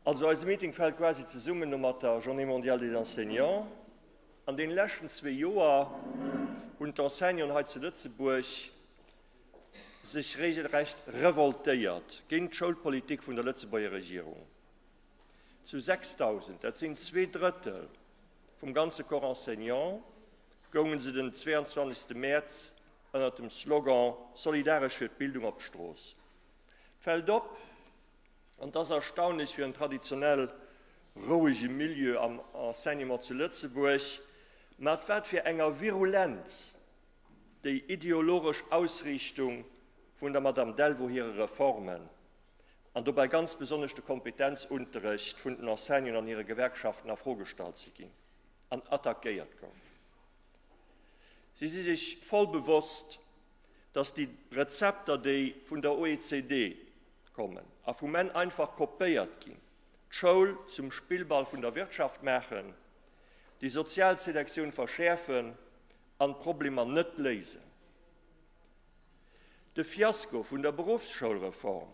Also eise Meeting fält quasi zesummen no mat der Journée mondiale des enseignants. An deene leschten zwee Joer hunn d'Enseignanten hei zu Lëtzebuerg sech regelrecht revoltéiert géint d'Schoulpolitik vun der Lëtzebuerger Regierung. Zu 6.000, dat sinn 2/3 vum ganze Corps enseignant, goungen se den 22. Mäerz ënnert dem Slogan Solidaresch fir d'Bildung op d'Strooss. Et fält op, An et ass erstaunlech fir en traditionell rouege Milieu am Enseignement zu Lëtzebuerg, mat wat fir enger Virulenz déi ideologesch Ausriichtung vun der Madame Delvaux hire Reformen, an dobäi ganz besonnesch de Kompetenzunterrecht vun den Enseignanten an hire Gewerkschaften a Fro gestallt si ginn an attackéiert gouf. Si si sech voll bewosst, dass déi Rezepter, déi vun der OECD kommen a vum Enn einfach kopéiert ginn, d'Schoul zum Spillball vun der Wirtschaft maachen, déi sozial Selektioun verschäerfen an d'Problemer net léisen. De Fiasko vun der Beruffsschoulreform,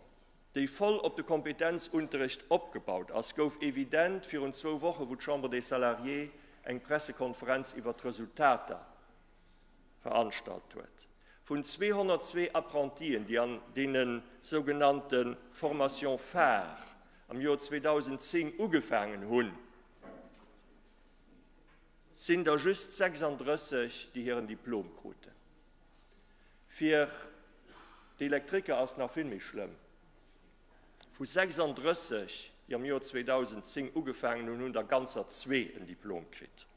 déi voll op de Kompetenzunterrecht opgebaut ass, gouf evident virun zwou Woche wou d'Chambre des Salariés eng Pressekonferenz iwwer d'Resultater veranstalt huet. Vun 202 Apprentien, déi an deene sougenannte Formations phares am Joer 2010 ugefaangen hunn, sinn der just 36, déi hiren Diplom kruten. Fir d'Elektriker ass et nach vill méi schlëmm. Vu 36, déi am Joer 2010 ugefaangen hunn, hunn der ganzer zwee en Diplom kritt.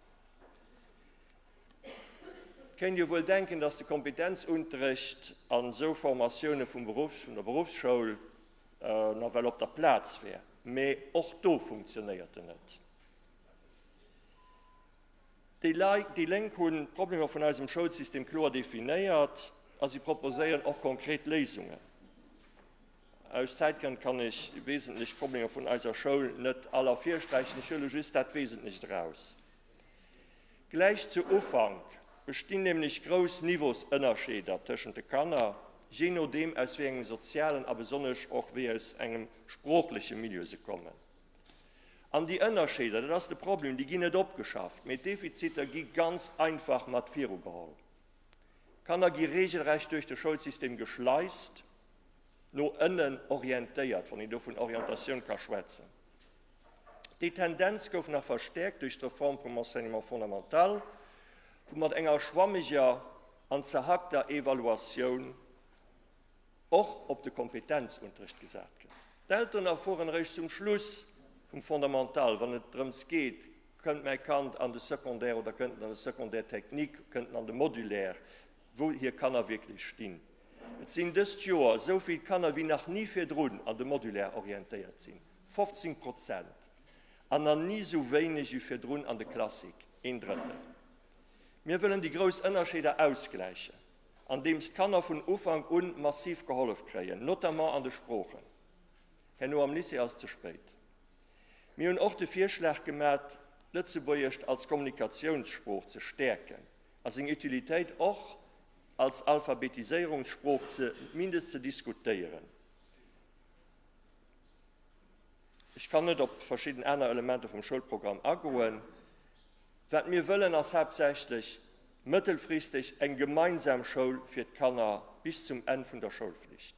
Et kéint jo wuel denken, dass de Kompetenzunterrecht an esou Formatioune vum Beruffs, vun der Beruffsschoul nawell op der Plaz wär, mee och do funktionéiert en net. Déi Lénk hunn d'Problemer vun eisem Schoulsystem kloer definéiert a si proposéieren och konkret Léisungen. Aus Zäitgrënn kann ech wesentlech Problemer vun eiser Schoul net all ervirsträichen, ech huele just dat Wesentlecht eraus. Gläich zu Ufank bestinn nämlech grouss Niveausënnerscheeder tëschent de Kanner, jee nodeem aus wéi engem sozialen a besonnesch och wéi aus engem sproochleche Milieu se kommen. An déi Ënnerscheeder, dat ass de Problem, déi ginn net opgeschafft, mee d'Defiziter gi ganz einfach mat virugeholl. D'Kanner gi regelrecht duerch de Schoulsystem geschleist, no ënnen orientéiert, wann een do vun Orientatioun ka schwätzen. Déi Tendenz gouf nach verstäerkt duerch d'Reform vum Enseignement fondamental, wou mat enger schwammeger an zerhackter Evaluatioun och op de Kompetenzunterricht gesat gëtt. D'Elteren erfueren eréischt zum Schluss vum Fondamental, wann et drëms geet, Kënnt mäi Kand an de Secondaire oder kënnt en an de Secondaire technique, kënnt en an de Modulaire, wou hir Kanner wierklech stinn. Et sinn dëst Joer esou vill Kanner wéi nach ni virdrun an de Modulaire orientéiert sinn. 15 Prozent, an nach ni esou wéineg wéi virdrun an de Classique, een Drëttel. Mir wëllen déi grouss Ënnerscheeder ausgläichen, andeems d'Kanner vun Ufank un massiv gehollef kréien, notamment an de Sproochen. Herno am Lycée ass et ze spéit. Mir hunn och de Virschlag gemat, d'Lëtzebuergescht als Kommunikatiounssprooch ze stäerken a seng Utilitéit och als Alphabetiséierungssprooch ze mindest ze diskutéieren. Ech kann net op verschidden aner Elementer vum Schoulprogramm agoen. Wat mir wëllen, ass haaptsächlech mëttelfristeg eng gemeinsam Schoul fir d'Kanner bis zum Enn vun der Schoulflicht.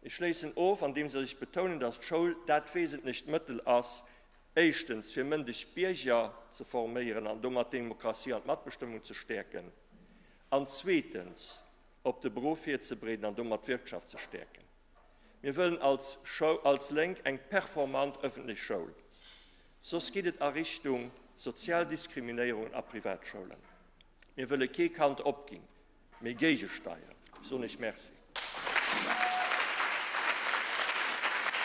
Ech schléissen of, andeems ech betounen, dass d'Schoul dat wesentlecht Mëttel ass, éischtens fir mëndeg Bierger ze forméieren an domat d'Demokratie an d'Matbestëmmung ze stäerken, an zweetens op de Beruff virzebereeden an domat d'Wirtschaft ze stäerken. Mir wëllen als als Lénk eng performant ëffentlech Schoul. Soss geet et a Richtung sozial Diskriminéierungen a Privatschoulen. Mir wëlle kee Kand opginn, mee géigesteieren. Soen ech Merci.